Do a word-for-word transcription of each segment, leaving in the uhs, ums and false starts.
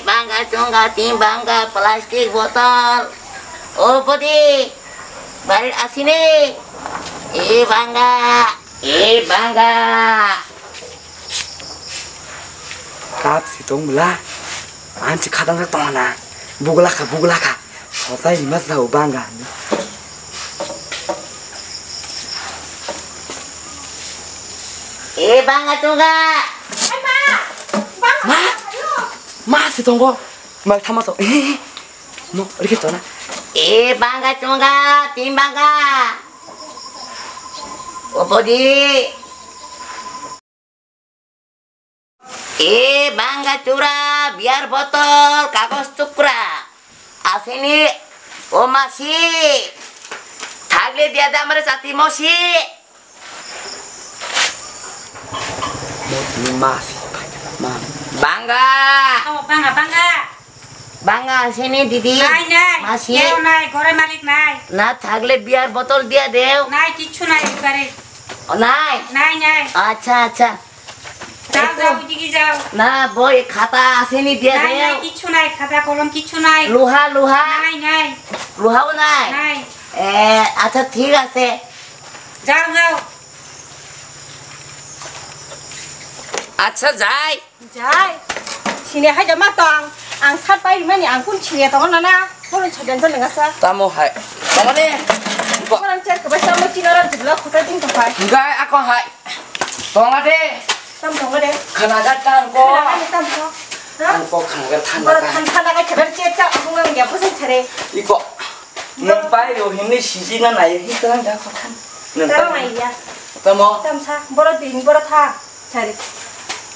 Banga chunga tin banga plastic botol. O bodi, barir asini. E banga, e banga. Kap si tong bwla. Ang si khatang sak tong na. Bugla kha, bugla kha. Sotai rima sa o banga. E banga chunga. Hai ma. Banga. Ma. Ma si tongo. Mal thama so. No, rikhe to na. E banga chunga, tin banga. O bodi. E banga chura, beer botol, kagos tukra. Asini, o masi. Thagle dia da amare chati mosi. Moti masi. Ma. Banga. Oh, banga, banga. Banga asini didi. Nai, nai. Masi. Keu nai, gore malik nai. Na thagle beer botol dia deo. Nai, kichu nai, ekbare. O, nai. Nai, nai. Acha, acha. Jao, jao, ujigi jao. Na, boi, khata asini dia de. Nai, nai, kichu nai, khata, kolom kichu nai. Luha, luha. Nai, nai. Luha o nai. Nai. Eh, acha, thik ase. Jao, jao. Acha, jai. Jai. Sini hai jama tong. Ang sat pai mani ang kun sini tong na na. Kolom chadan to lenga sa. Tamo hai. Tamo ne. Kolom cer ke basa mo chino ran jibla khota ding to hai. Gai ako hai. Tonga de. Tam tonga de. Khana ga tan ko. Khana ga tam ko. Ha? Tan ko khana ga tan ko. Tan tan ga khana ga chete ta ang nang ya pusin chare. Iko. Nang pai ro himni siji na nai hi tan ga ko tan. Nang tam mai ya. Tamo. Tam sa boro din boro tha. Chare.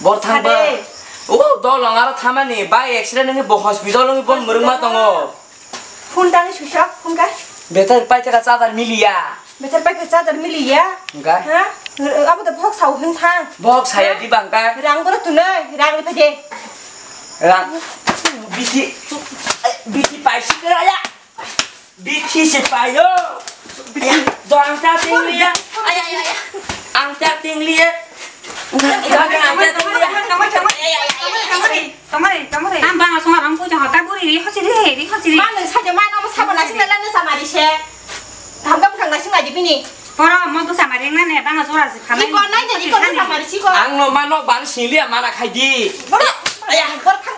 Bor thang ba. Ade. O dolong aro thamani bai accident ngi bo hospital ngi bo murung ma tongo. Phone dang suisok, phone kai. Betar pai taka charger miliya. Betar pai taka charger miliya. Hingkai? Ha? Abo to bohok sao hin thang. Bohok saya di bangkai. Rang boro tunai, rang ni phade. Rang. Biti, biti pai si kaya. Biti si payo. Biti. Do ang ta ting liya. Ay, ay, ay, ay. Ang ta ting liya. Ang ta ting liya. Tamari, tamari. Ang banga sunga rang puja hota buri ri hosi ri, ri hosi ri. Mano saja mano mo sabo nasi mela ne samari se. Tham kam khang nasi ngaji bini. Poro mo tu samari nane banga sura si khamai. Iko nai jadi ko samari si ko. Ang no mano ban sili mana khai di. Boro, ya, bor thang.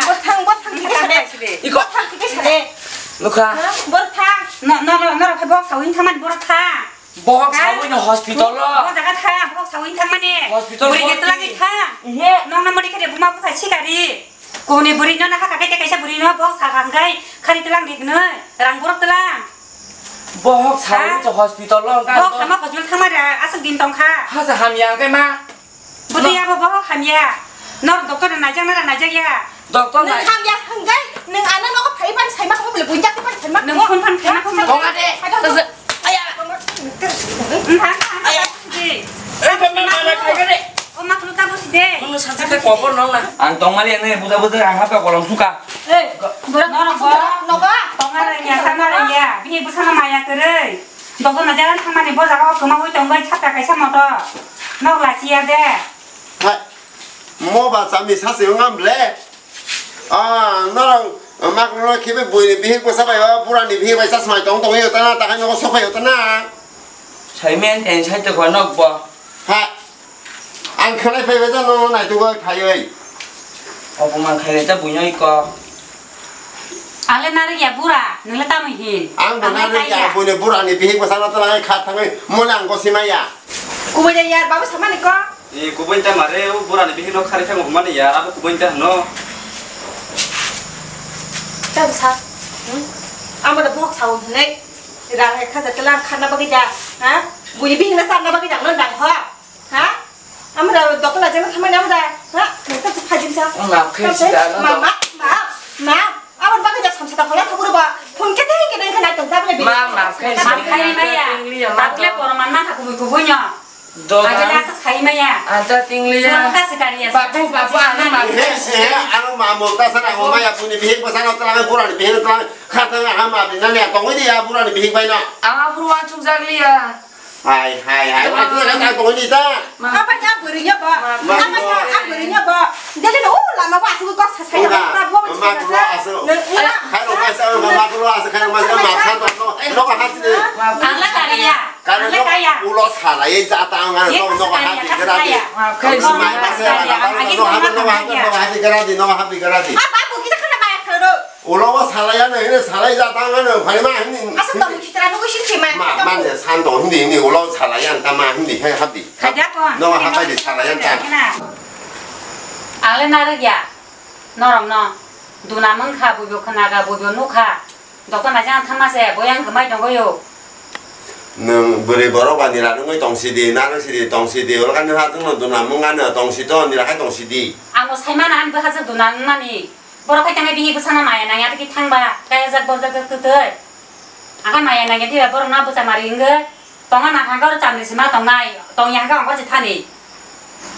Bor thang, bor thang. Iko. Bor thang, iko sare. Nukha. Bor thang. No, no, no, no, khai bok sawin thaman bor thang. Bohok sawi no hospital lo. Bo jaga tha, bohok sawi thang mani. Hospital buri ke tla ke tha. Ihe. Nong na mari kare buma bukha sikari. Kuni buri no na ha kakai kaisa buri no bohok sa kangkai khari tlang dik no. Rang borok tlang. Bohok sawi to hospital lo ka. Bohok sama hospital thang mari asal din tong kha. Hasa hamya ke ma. Budi abo bohok hamya. Nor doctor naijak na naijak ya. Doctor nai. Nang hamya hingkai, nang ano nogo phai pan sai ma kamo bole bunjak pan sai ma. Nang phone pan khai ma kamo. Tonga de. Aya. Nang aya. Eh, mama, mama, khai de. O mak luta bosi de. Mama, sa sa kobor nong na. Ang tong mali ne buda buda ang hapa kolom suka. Eh, borok noro bo. Nogo. Tonga re ya, sama re ya. Bini busana maya kere. Doctor naijak thang mani bo jaga o koma hui tong bai chapta kaisa moto. Nok la chiya de. Hai, mo ba chami sase wngam ble. Ah, norok mak no khibi buini bihik bwsa bai o, burani bihik bai chasmai tong tongwi o tana, takhai nogo sophai o tana. Sai men ten sai to khwa nok bo. Ha. Ang khlai phai bai jano nai tu bai phaiwi. Obo man khai ta buino iko. Ale nari ya bura, nile tamo hin. Ang bo nari ya buini burani bihik bwsa no tana khat thangwi mole ang gosi maya. Kubai ya yar babu samani ko. E, kubun ta mare, o burani bihik no khari thang mani ya, abo kubun ta no. Tam sa. Hmm? Amo da bok sao hinai. Rang ek hajar telang kharna bagwi da. Ha? Bui bihik na sarna bagwi da no dang ho. Ha? Amo da dokla jeng thamani amo da. Ha? Nang ta phajin sa. Ma, ma, ma. Aboni bagwi jak samsa da phala thangwi rwba. Phone kete kete wngkha naitong ta bole. Ma, ma, khai Ma khai maya. Takle poro man ma kha kubui kubui no. Doga. Ajale asa khai maya. Anta tingliya. Jang ka sikari ya. Babu, babu, ano ma. He se, ano ma mo ta sana ho maya puni bihik bwsa no tla, burani bihik tla. Khata ha ma bi nani atong di ya burani bihik bai no. Ang aburu wansuk jagliya. Hai, hai, hai. Hai, hai, hai, hai, hai, hai, hai. Apa nya buri nya ba? Ma. Apa nya buri nya ba? Dele no Makro asa. Khairok mai sa, makro asa, khairok mai sa, maksa to, no, no, hati de. Ang la kaya. Kare ang la no, kaya. Ulo salai, ja ta ang, no, no, hati kara di. Kau si mai masa, no, no, hati, no, hati kara di, no, hati kara di. Apa aku kita kena bayar kero? Ulo wa salai ya, ne, salai ja ta ang, no, khairok mai, ini. Asa to kita nunggu sih, sih, mai. Ma, man ya, san to, hindi, hindi, ulo salai ya, ta ma, hindi, hai, hati. Kaya ko. No, hati di salai ya, ta. Ang le narwk ya. Norokno duna mangkha, buibo khwnaga, buibo nukha. Dokon naijak thangma se, boyang kwmai tongo yo. Nwng bwrwi borok ba nila nungwi tong sidi, narwk sidi, tong sidi, oro kani ha chwngno duna mungano tong sito, nila khai tong sidi. Ano saimano ani bwkhajak duna wngmani. Borok khai tangwi bini bwsano maya nangya tei thangba, kayajak borjak twtwi. Ang khe maya nangya tei borokno bwsa mari wngwi. Tongna nang kha oro chamni se ma tongnai, tongya kha ongkha se thani.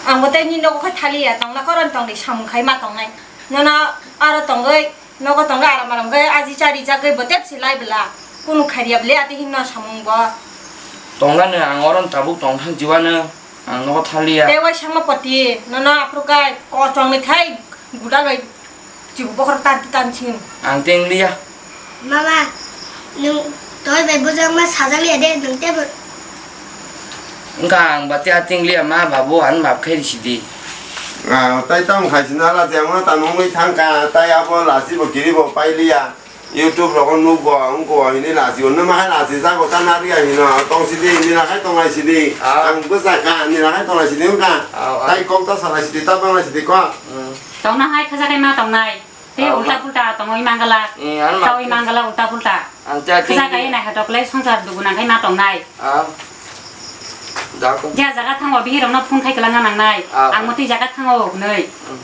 Ang bo tei ni nogo khe thaliya, tongna koron tongni samung khai ma tongnai. Nono aro tongwi, nogo tongwi aram aram khe aji chari jagwi bo tep se lai bwla. Kunu khairia bwle ati hinno samung bo. Tongna no ang oro tabuk tong thang jiwano, ang nogo thaliya. Tei waisangma poti, nono aphuru kai kochongni thai guda bai. Chibu bokhorok tan tan sini. Ang teng liya. Mama, nwng toi bai bujak ma sajak liya de, nwng tebo. Wngkha ang bati ating liya ma babu ang bab khe risi di. Ah, tai tamo khai sina la jemon tamo wngwi thangkha, tai abo lasi bo kiri bo pai liya. YouTube rogo nukgo, wngkho hini lasi, ono ma hai lasi jago ta nariya hino, tong sidi, nira khai tong lai sidi. Ah. Ang bwsa kha, nira khai tong lai sidi wngkha. Ah, ah. Tai kok ta sa lai sidi, ta tong lai sidi kok. Hmm. Tongna hai khaja kai ma tongnai. Tei ah, ulta pulta tongwi mangala. Eh, ano ma. Tawi mangala ulta pulta. Ang cha khaja kai nai hatok le songsar dugu nang khai ma tongnai. Ah. Da ko. Ja jaga thango bihirokno phone khai kwlangna nangnai. Ah. Ang motwi jaga thango hwnwi. Hmm.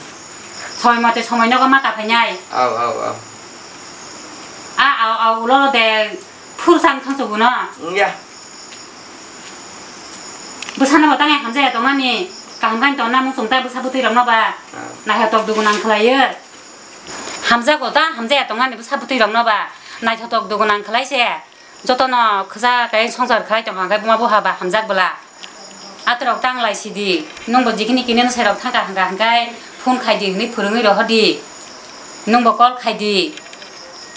Somoi mote somoi nogo ma kaphainai. Ah, ah, ah. Ah, au, au, ulo de phur sang thangsuguno. Wngya. Bwsano bo tangwi hamjaya tongmani, kaham khai tongna muchung tai bwsa bwtwi rokno ba. Ah. Naithotok dugu nang khlaiwi. Hamjago ta, hamjaya tongmani bwsa bwtwi rokno ba. Naithotok dugu nang khlai se. Jotono khwsa kai songsar khlai tongkha, hwnkhe buma buha ba hamjak bwla. Atorok tang lai sidi, nwngbo jikhini kini no serok thangkha hwnkha hwnkhe phone khaidi hwnwi phwrwngwi rohordi. Nwngbo call khaidi.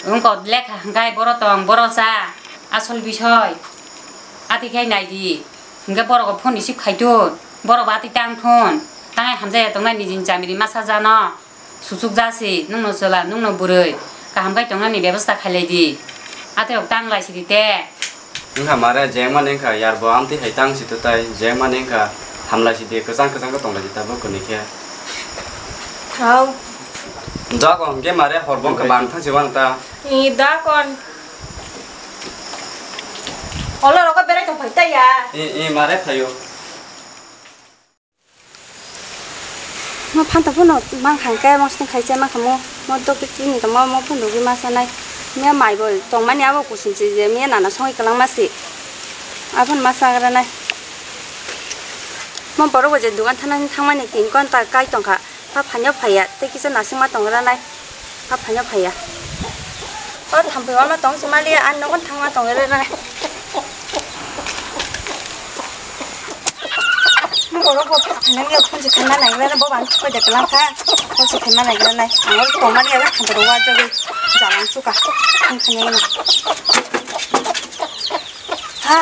Wngkha lekha hwnkhe boro tong, boro cha, asol bisoi. Ati khe naidi. Hwnkhe borok phone receive khaitun. Borok bo ati tang thun. Tangai hamjaya tongnai nijini chamiri masa jano. Suchuk jasi, nwngno chwla, nwngno bwrwi, kaham khai tongnani bebosta khailai di. Aterok tang lai sidi te. Wngkha mare, jengmani wngkha, yarbo amtwi hai tang si twtai, jengmani wngkha, hamlai sidi, kwchang kwchang khe tonglai di tabuk kwnwi khe. Thau. Jago hwnkhe mare, horbo wngkha bang thang si uanw ta. I da kon. Olo rogo berai tong phai ta ya. I, i mare phaio. Mo phanta phano mang hai khe, mo song khai se ma kha mo, mo dok tik tik ni tongma, mo phano rwgwi ma sanai. Miya mai bo tongmani abo kuching se je, miya nana songwi kwlangma se. Aphano ma chagra nai. Mo borok bo je dogan thana thangmani tin konta kai tongkha, pha phanya phaiya, tei kisa nasingma tongra nai. Aphanya phaiya. O thampui wama tong se maliya, ani nogo thangma tong re nai. Borok bo phai nang ya, phone se khaima nai gra, bo bang koi de klang kha, phone se khaima nai gra nai. Ang oro tong maliya, thampui rok wajagwi jalang suka, phone khaina. Ha,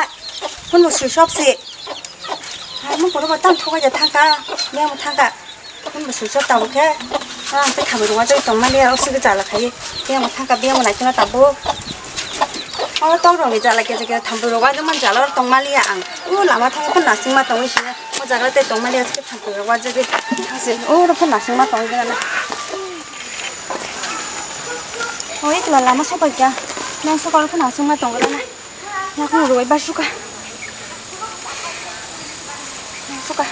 phone bo switch off se. Ha, mo borok bo tang thokai ja thangka, memo thangka. Ang bo switch off tabuk khe. Ah, tei thampui rok wajagwi tong maliya, o swkhe jala khai. Biyang bo thangka, biyang bo naikhe na tabuk. O tok rok ni jala kisa kisa thampui rok wajagwi man jala o tong maliya ang. O lama thango nasingma tongwi sini. O jaga tei tong maliya, swkhe thampui rok wajagwi. Thangse, o rok nasingma tongwi gana. O ikla lama sopai kha. Nang sokol khe nasingma tong gana. Yakung rwui ba suka. Suka.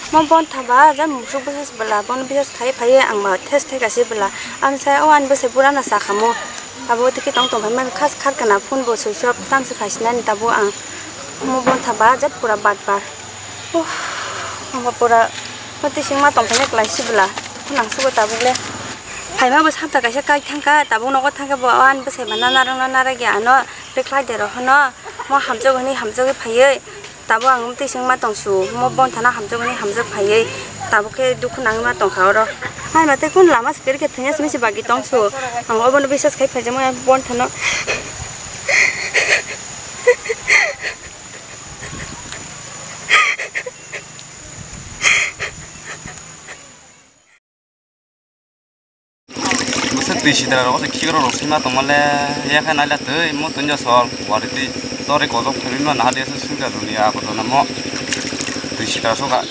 Mo bon thaba, ja musuk bwsas bwla, bon bwsas khai phaiwi ang ba thes thai kasi bwla. Ang sai o ani bwsai pura na sa khamo. Abo tiki tong tong phai man khas khar kana phone bo switch off tam se khai sinani tabo ang. Mo bon thaba, ja pura bat bar. Uff, ang ba pura, pati singma tong phai na klai si bwla. Nang sugo tabuk le. Phaima bo sapta kaisa kai thangka, tabuk nogo thangka bo, o ani bwsai ba na narwk na narwk ya ano. Bwkhlai de rw hwno, mo hamjak hwnwi hamjagwi phaiwi, tabuk ang twi sengma tong su, mo bon thana hamjak hwnwi hamjak phaiwi, Tabuk khe dukhu nangwi ma tongkha oro. Hai ma tei kun lama se kwrwi khe thwngya simi se bagi tongsu. Ang obono biswas khai phaijak maya bon thano. Bwswk twi sitra rok se khikrok rok sima tongma le, yakhe naila twi mo twi josol wari twi tori gojok phirwi ma naha de se sungja duni agodona mo twi sitra soka.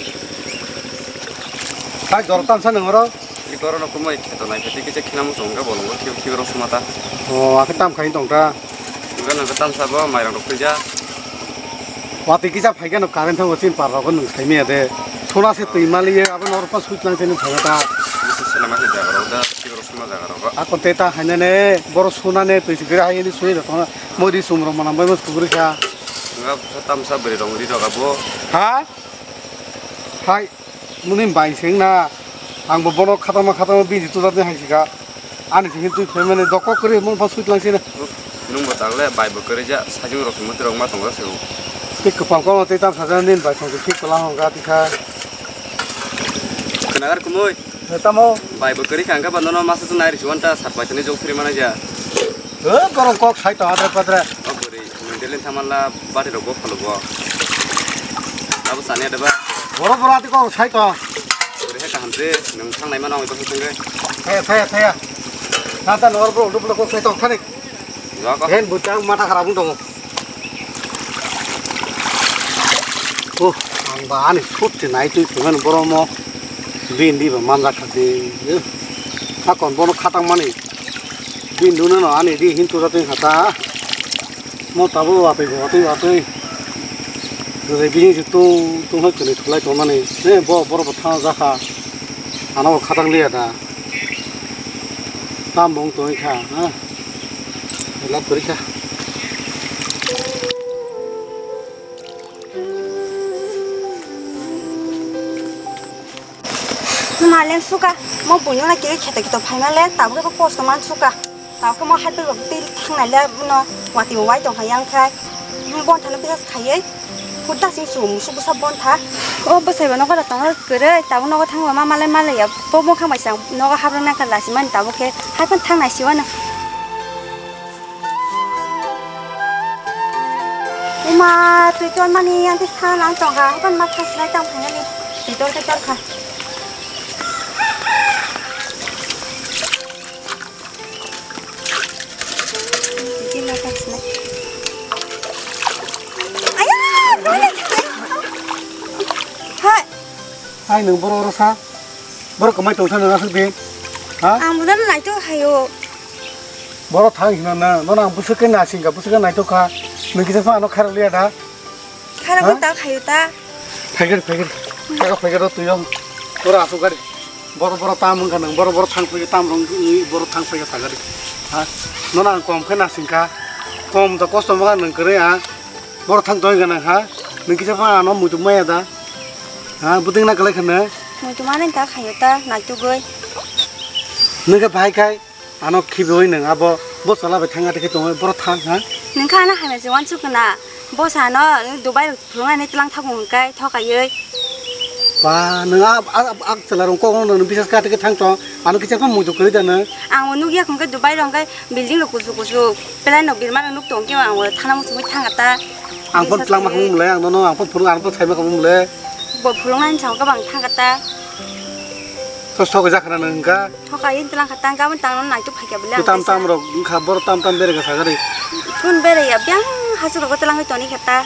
Hai jor tamsa nang oro. Ri goro no kumui kheto nai phaidi kisa khina muchung wngkha bolongo khikrok sima ta. O akhe tam khai tong ta. Wngkha nang tamsa bo mairang rok tuija. Watwi kisa phaikhe no current thango chini par rogo nwng saimanya de. Sona se twi maliye abo norok pa switch lang se nwng phaikha ta. Bisi sena ma se jaga rok da, khikrok sima jaga rok. Ako te ta hainane boro sona ne twi sikira haini sui da tona. Moi ri sum rok manam bai mas kuguri kha. Nga tamsa bwrwi rok ri rok abo. Ha? Hai. Muni bai seng na, ang bo bono khatama khatama bini tujak ni hai sika. Ani sing twi phaimani dokok kwrwi mung pha sui tlang sini. Nung bo tagle bai bo kwrwi ja, sajung rok muti rok ma tongo se. Tei kwpal kono tei tam sajak nini bai song se thik kwlang hong ga tikha. Kwnagar kumui. He tamo. Bai bo kwrwi kha hwnkhe ba nono masa chung nai rw si wanta sat bai tini jok phiri mana ja. He borok kok sai to adre padre. O bwrwi. Delin thamanla bati rok bo phalo bo. Abo sani ada ba. Boro boro ati kok sai to. Bori hai kaham se nung thang nai mano ang ibo thang thang. Thaya thaya thaya. Nata nor bro dublo kok sai to thani. Jaka. Hen butang mata kharap wng tongo. Oh, ang ba ani sut se nai twi phaimani boro mo. Bindi ba manjak kha de. Hakon bono khatang mani. Bini duna no ani di hin tuja twi hata. Mo tabo watwi watwi watwi. Rwjai bini se tu tu hoi kwlwi thulai tongmani. Ne bo borok bo thang jakha. Ano bo khatang liya da. Tam bong tong kha ha. Lab kwrwi kha. Maleng suka, mo buino na kiri khete kito phaina le, tabuk bo kosto man suka. Tabuk mo hai pelo tei thang nai le, no wati wai tong hayang khai. Mo bon thano bisa khayai. Hutta sing su musu busa bon tha. O bwsai bo nogo da tong kwrwi, tabuk nogo thang ma malai malai ya. Bo mo khang bai sang nogo habrang na kala si man tabuk khe hai phan thang nai si wano. Uma, twi ton mani ang twi sana lang tong kha, hapan ma thang sinai tang phai nani. Twi ton twi ton kha. Twi ton ma thang sinai. Aya, boleh. Hai. Hai, nung boro oro sa. Boro kwmai tong sa nung aswk di. Ha? Ang buda naitok hayo. Boro thang hino na, nono ang bwswk khe nasing kha, bwswk khe naitok kha. Nung kisa phano khairok liya da? Khairok ta khayo ta. Phaikar, phaikar. Khairok phaikar twi yo. Boro aswk gari. Boro, boro tam wng kha nung, boro, boro thang phai tam rong, boro thang phai kha sagari. Ha? Nono ang kom khe nasing kha. Kom da kosto mo kha nung kwrwi ha. Boro thang tong kha nung ha. Nung kisa phano muitu maya da. Ha, bwtwng na kwlai khwna? Muitu manwi ta khayo ta, naitugwi. Nwng khe bahai khai, ano khibiwi nwng abo bo chwla bai thang atwi khe tongwi boro thang ha? Nwng kha ano hamya se wansuk khwna. Bo sa ano Dubai rok phwrwngnaini twlang thakung hwnkhe thokaiwi. Ba, nwng a, a, a, a chwla rok kok nwng bisas kha atwi khe thang tong, ano kisa khe muitu kwrwi da nwng? Ang bo nukya hwnkhe Dubai rok hwnkhe building rok kuchuk kuchuk, plan rok birma rok nuk tong khe ang bo thana muchungwi thang kha ta. Ang phone twlangma khamung le, ang nono ang phone phunuk ang phone saima khamung le. Bo phunuknani chao gabang thang kata. To sok jakhana nang ka. Thoka yin tlang kata, ang gabang tang nang tu phakya bole. Tam tam rok wngkha, bor tam tam bere kha sagari. Kun bere ya, biang hasu rok tlang toni kata.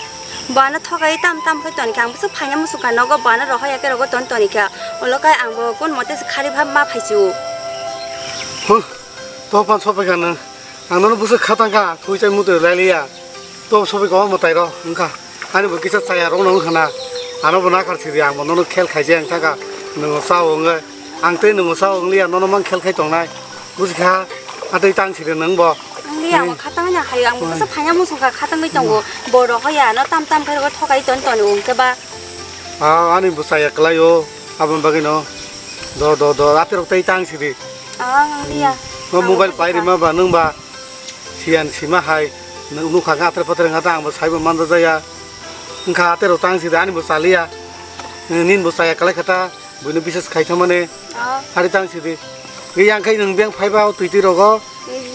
Bana thoka yi tam tam khai toni kha, ang busu phanya musu ka nogo bana roha ya ke rogo ton toni kha. Olo kai ang bo kun mote se khari bhab ma phaichu. Huh, to pan sopai kha nang. Ang nono bwswk kha tangkha, thwi chai mutwi lai liya. To sobi koma mwtai rw wngkha. Ani bo kisa chaya rw wngkha na. Ano bo nakhar sidi, ang bo nono khel khaijak wngkha. Nwng cha wngwi. Ang tei nwng cha wng liya, nono mang khel khai tongnai. Buji kha, atwi tang sidi nwng bo. Ang liya, ang khatang ya hayo, ang bo kisa phanya musung kha, khatang bai tongo. Bo rw hoya, no tam tam khai rw thokai ton ton wngkhe ba. Ah, ani bo chaya kwlai o, aboni bagwi no. Do, do, do, ate rok tei tang sidi. Ah, ang liya. No mobile pai rima ba, nwng ba. Siyan sima hai, nwng nukha nga atre patre nga ta ang bo saibo manja jaya. Wngkha ate rok tang sidi ani bo chaliya. Nini bo chaya kalai khata. Buino bisas khai thamani. Oh. Hari tang sidi. Ge yang khai nung beng phai ba twi twi rogo.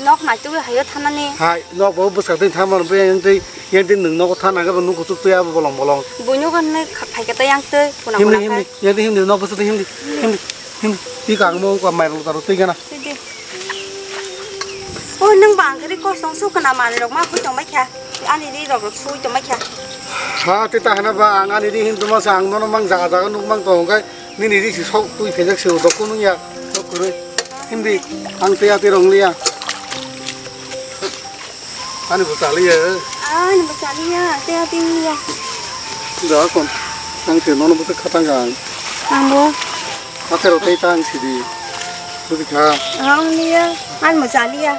Nok nai tu hayo thanani. Hai, nok bo bwsak twi thamani be yang twi, yang twi nung nogo thana ga nung kuchuk twi abo bolong bolong. Buino kan ne kha-, phai kata yang twi, kuna Himdi, kuna himdi, kai. Yang twi himdi, nok bwsak twi himdi. Himdi, himdi. Ti kang mo ka mai lo taro twi gana. Sidi. Oh, nung bang kari kos tong su kana mani rok ma khui tong bai kha. Ani ri rok rok sui tong bai kha. Ha, ti ta hana ba ang ani ri him tuma sa ang nono mang jaga jaga nuk mang tong kai. Nini ri si sok twi phejak se udok kunung ya. Sok kore. Himdi ang te ati rong liya. Ani bo chaliya. Ani bo chaliya, te ati liya. Da kon. Ang te nono bo khatang ang. Ang bo. Ate ro tei tang sidi. Budi kha. Ang liya. Ani bo chaliya.